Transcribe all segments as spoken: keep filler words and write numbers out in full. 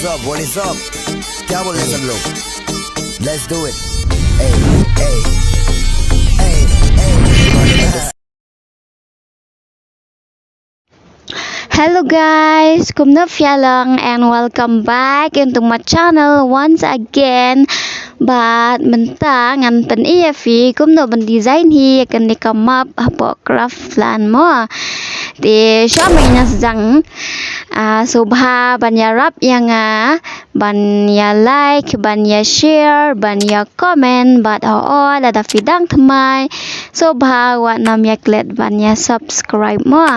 Up, what is up? क्या बोल रहे हैं सब लोग? Let's do it. Hey, hey, hey, hey. Hello guys, kumno phi ïa long and welcome back into my channel once again. Bad mynta ngan pyni ïa phi kumno ban design hi ïa kane ka map hapoh Craftland mo. Te shuwa ban ïa sdang, ah, sngewbha ban ïarap ïa nga, ban ïa like, ban ïa share, ban ïa comment, bad hooid lada phi dang thymmai, sngewbha wat nym ïa klet ban ïa subscribe mo.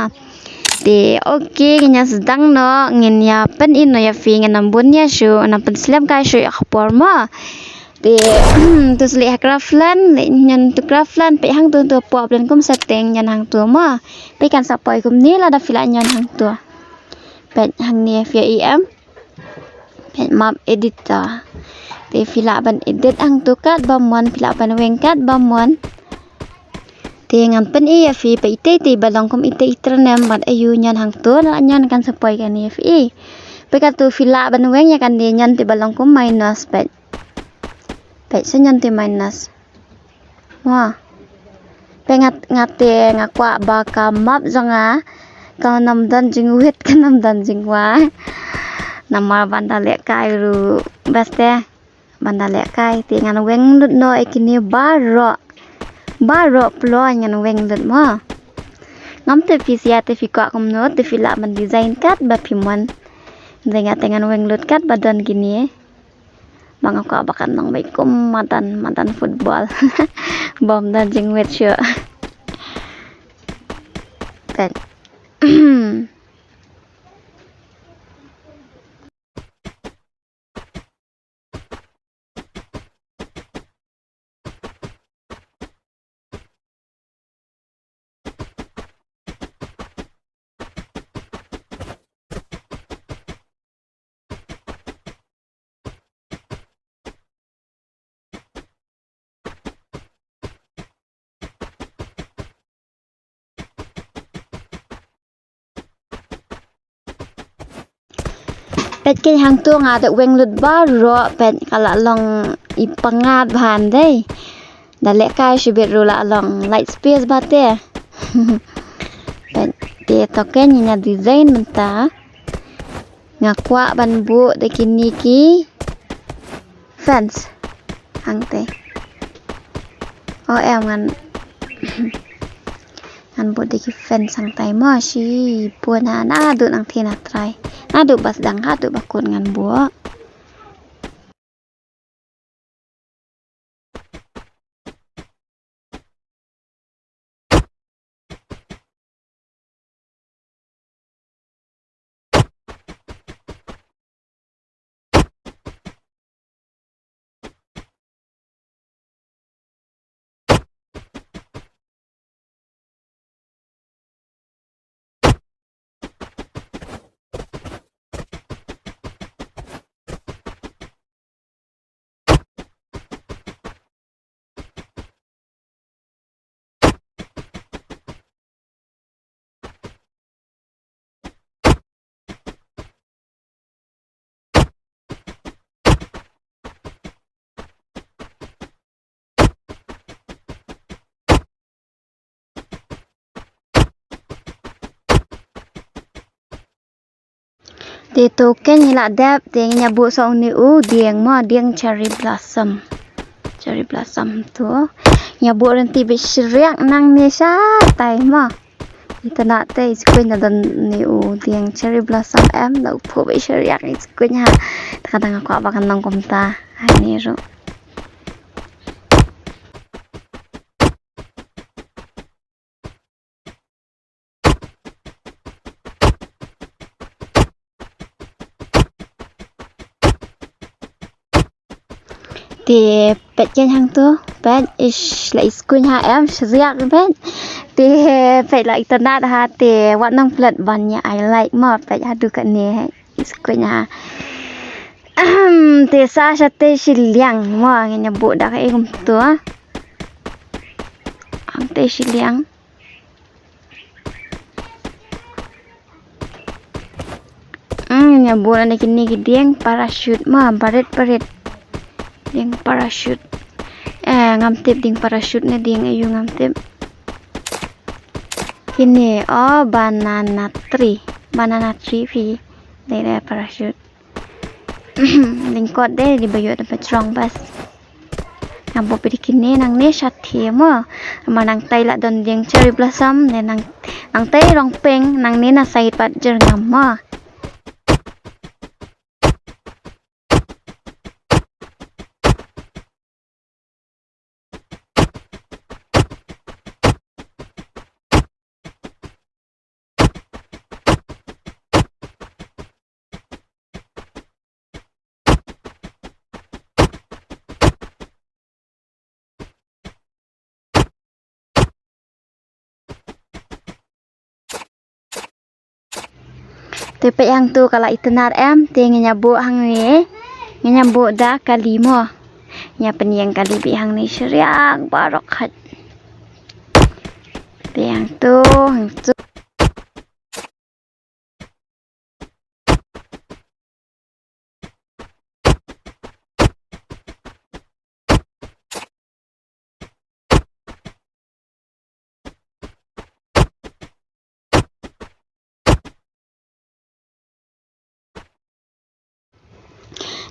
Te okay, ngin ïa sdang noh, ngin ïa pyni noh ïa phi, ngin nym bun ïa shuh, ngin nym pynslem kai shuh ïa ka por mo. Te to shu leit ha Craftland, leit ñion to Craftland, peit hangto, to pop lane kum setting, ñion hangto mo. Peit kan sa poi kumne lada phi la ñion hangto. Peit hangne phi ïohi em. Peit map editor. Te phi lah ban edit hangto katba mon, phi lah ban weng katba mon. Te ngan pyni ïa phi, peit itei itei ba long kum itei i tyrnem bad aïu, ñion hangto, la ñion kan sa poi kane ïa phi. Peit kato phi lah ban weng ïa kane, ñion te ba long kum minus, peit. Peit sa ñion te minus. Wah. Peit nga, nga te nga kwah ba ka map jong nga kan nym don jingwit, kan nym don jingwai. Namar ban da lehkai ruh best te. Ban da lehkai te ngan weng lut noh ïa kine baroh. Baroh ploh ngan weng lut mo. Ngam tip phi sha te phi kwah kumno, te phi lah ban design katba phi mon. Te nga te ngan weng lut katba don kine. Ba nga kwah ba kan long beit kum madan, madan football. Bym don jingwit shuh. Peit. Peit keiñ hangto nga da weng lut baroh, peit ka la long i pyngngad bha dei. Da lehkai shibit ruh la long light space bha te. Peit te to keiñ nga design mynta. Nga kwah ban buh da kine ki fence hangtei. O em ngan, ngan buh da ki fence hangtei mo, shibun ha, naduh nangtei na trai. Naduh ba sdang haduh ba kut ngan buh. Te to keiñ ngi la dep, te ngin ïa buh sa une u dieng mo, dieng cherry blossom. Cherry blossom to. Ngin ïa buh rynti beit shriak nangne shatai mo. Ita na te i sikuiñ na don une u dieng cherry blossom em, la u phuh beit shriak i sikuiñ ha. Te ka dang kwah ba kan long kumta. Hangne ruh. Te peit keiñ hangto, peit, ish, la i sikuiñ ha em, shriak peit. Te peit la itynnad ha, te wat nang plet ban ïa ai like mo, peit haduh kane, i sikuiñ ha. Ahem, te sa shatei shiliang mo, ngin ïa buh da kaei kumto. Hangtei shiliang. Hmm, ngin Nga buh na kine ki dieng parachute mo, barit barit. Dieng parachute. Eh, ngam tip dieng parachute ne dieng aïu ngam tip. Kine, oh, banana tree. Banana tree phi. Dei dei parachute. Lyngkot de, dei ba ïoh da ba jrong bas. Nga buh phi da kine nangne shathie mo. Namar nangtai la don dieng cherry blossom, ne nang, nangtai rong pink, nangne na side pat jyrngam mo. Te peit hangtu ka la itynnad em, te ngin ïa buh hangne, ngin ïa buh da kali mo. Ngin ïa pynïeng kali beit hangne shriang baroh khat. Peit hangtu, hangtu.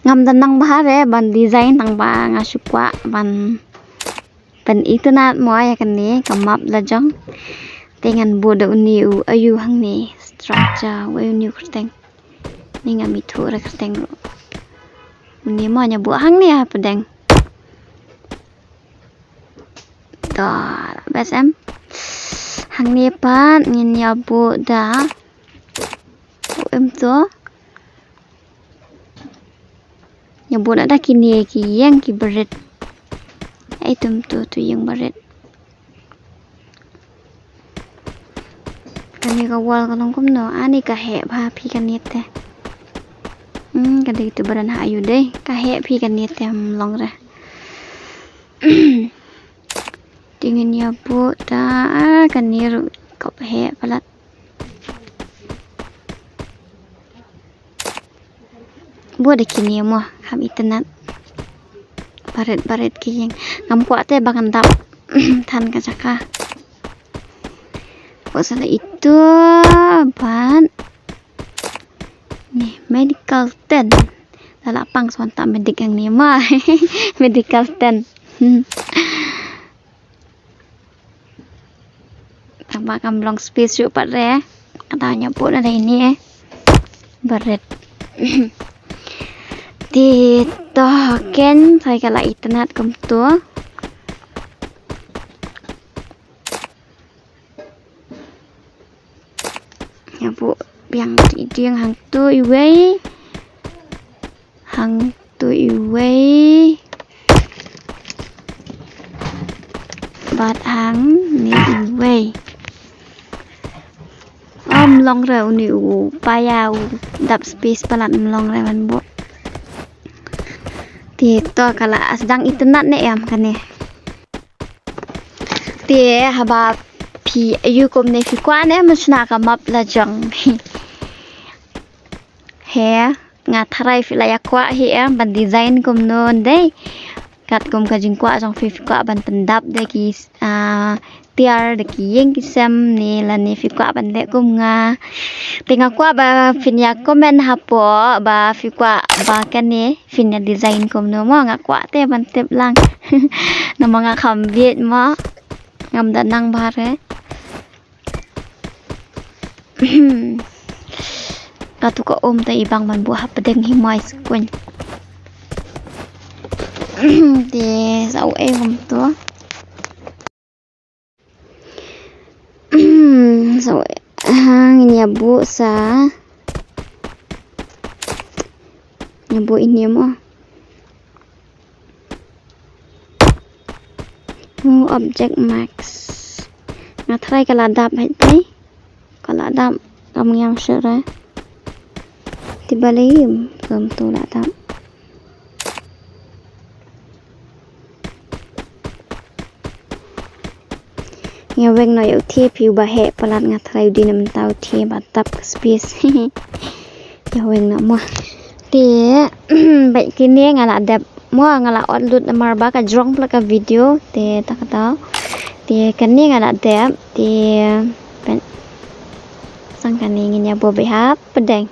Ngam da nang bha re ban design tang ba nga shu kwah ban, ban pynitynnad mo ïa kane ka map la jong. Te ngan buh da une u aïu hangne, structure, wei une u kyrteng. Ni ngam ithuh re kyrteng ruh. Une mo, ngan ïa buh hangne ha pdeng. To, best em. Hangne pat ngin ïa buh da. Em to. Ïa buh na da kine ki ïing ki barit. Ai tum tu, tu ïing barit. Kane ka wall ka long kumno, ani ka heh bha phi kane te. Hmm, ka dei tu baran ha aïu dei, ka heh phi kane te, hmm, long re. Te ngin ïa buh da, ah, kane ruh ka heh palat. Buh da kine mo, kham itynnad. Barit barit ki ïing. Ngam kwah te ba kan dap than ka jaka. Buh sa la itu bad. Ni medical tent. La la pang swan ta medic hangne mo. Medical tent. Tang ba kam long space shuh pat re. Kata ïa buh na dei ni eh. Barit. Te to ken, sa ka la itynnad kumto. Ïa buh biang tu i dieng hangtu iwei. Hangtu iwei. Bad hangne iwei. Ym long re une u paia u dap space palat, ym long re ban buh. Te to ka la sdang itynnad ne em kane. Te haba phi aïu kumne phi kwah ne em shna ka map la jong. He, nga tharai phi la ïa kwah hi em ban design kumno dei. Katkum ka jingkwah jong phi, phi kwah ban pyndap da ki, ah, tiar da ki ïing ki sem ne lane phi kwah ban leh kum nga. Te nga kwah ba phin ïa comment hapoh ba phi kwah ba kane phin ïa design kumno mo, nga kwah te ban tip lang. Namar nga kham bieit mo. Ngam da nang bha re. Katu ka um ta i bang ban buh hapdeng hi mai skuin. Te sa u ei ngam tu. Sa u ei, ha, ngin ïa buh sa. Ngin ïa buh ini mo. Object mask. Nga tharai ka la dap hei tei. Ka la dap kam ngiam shuh re. Te balei ym tu la dap. Nga weng noh ïa u thie phi uba heh palat, nga tharai u dei na mynta u thie ba tap ka space. Weng na mo. Te bad kine nga la dep mo, nga la ot lut namar ba ka jrong pla ka video te ta kata. Te kane nga la dep te pen sang kane ngin ïa bo bha pdeng.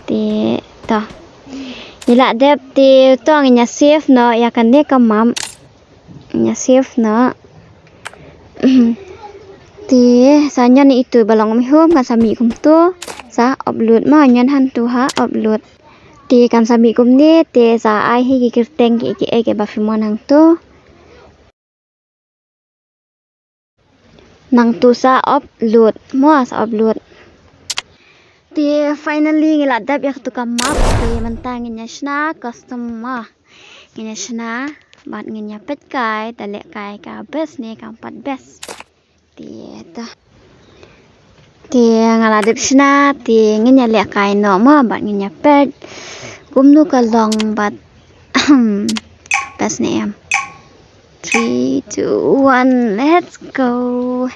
Te ta ngi la dep te to ngin ïa save no ïa kane ka map. Nya save na. Te sa ñion itu ba long mihum kan sa mih kumtu. Sa upload ma ñion hantu ha upload. Te kan sa mih kumne te sa ai hi ki kyrteng ki ki ki ba phi mon hangtu. Nangtu sa upload mo sa upload. Te finally ngi la dep ïa katu ka map te mynta ngin ïa shna custom ma. Ngin ïa shna bad ngin ïa peit kai da lehkai ka best ne kam pat best. Te ta. Te nga la dep shna te ngin ïa lehkai noh ma bad ngin ïa peit kumno ka long bad best ne em. Three, two, one, let's go.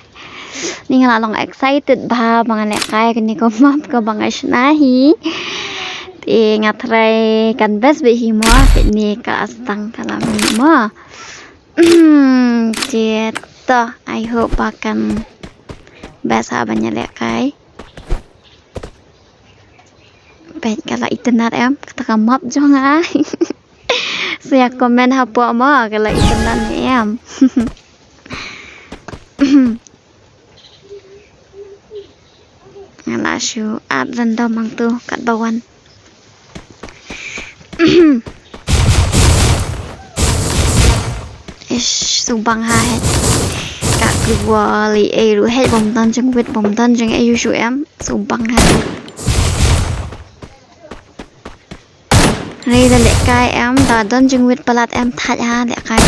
Ni nga la long excited bha ba nga lehkai kane ka map kaba nga shna hi. Te nga try kan best bha hi mo, te ni ka astang ka la mih mo. Te to, I hope ba kan best ha ban ïa lehkai. Peit ka la itynnad em, kata ka map jong nga. Sa ïa comment hapoh mo, ka la itynnad ne em. Nga la shu add random hangtu katba wan. Ish, subang ha het. Ka global ei ruh het bom don jingwit bom don jing ei shu em. Subang ha. Hei da lehkai em, da don jingwit palat em thait ha lehkai.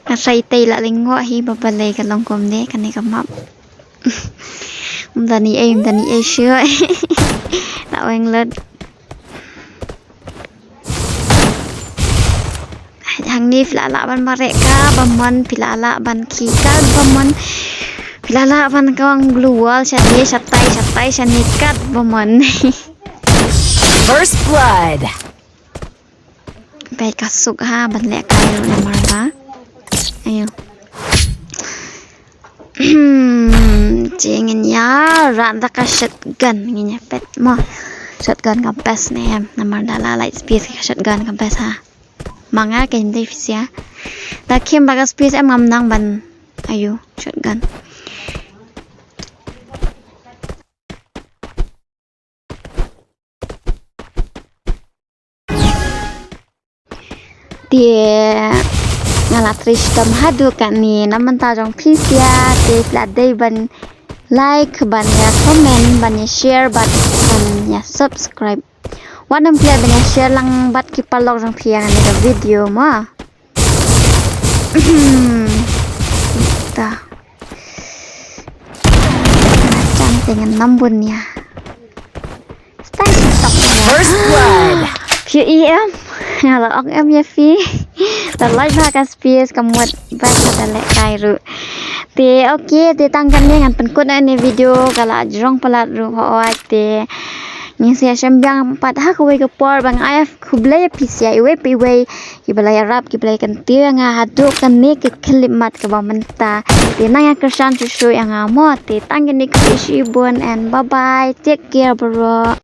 Ka sai tei la lyngngoh hi ba balei ka long kumne kane ka map. Ym da ni ei, ym da ni ei shuh. La weng lut. Hangne phi la lah ban mareh ka ba mon, phi la lah ban khih ka ba mon, phi la lah ban kawang global shane shatai shatai shane kat ba mon. First blood. Peit ka suk ha ban lehkai ruh namar ba. Ayo. Te ngin ïa rah da ka shotgun, ngin ïa peit mo. Shotgun ka best ne em, namar da la light space ka shotgun ka best ha. Ma nga kein dei phi sia. Da khim ba ka space em ngam nang ban. Ayo, shotgun. Te nga la trei shitom haduh katne, na mynta jong phi sia te phi la dei ban like, ban ïa comment, ban ïa share, ban, ban ïa subscribe. Wat nym klet ban ïa share lang bad ki paralok jong phi ïa kane ka video mo. Ta. Chan te ngan nang bun ïa. Stang TikTok ïa. First blood. Phi i em. Nga la ong em ïa phi. Ta like bha ka space ka mut ba ka da lehkai ruh. Te okay, te tang kane ngan pynkut ïa kane video ka la jrong palat ruh hooid te. Ngin sa ïashem biang pat ha kawei ka por ba nga ai khublei ïa phi sia iwei pa iwei. Kiba la ïarap, kiba la ïakyntiew ïa nga haduh kane ka khyllipmat kaba mynta. Te nang ïakyrshan shuh shuh ïa nga mo. Te tang kine, khublei shibun and bye bye. Take care bro.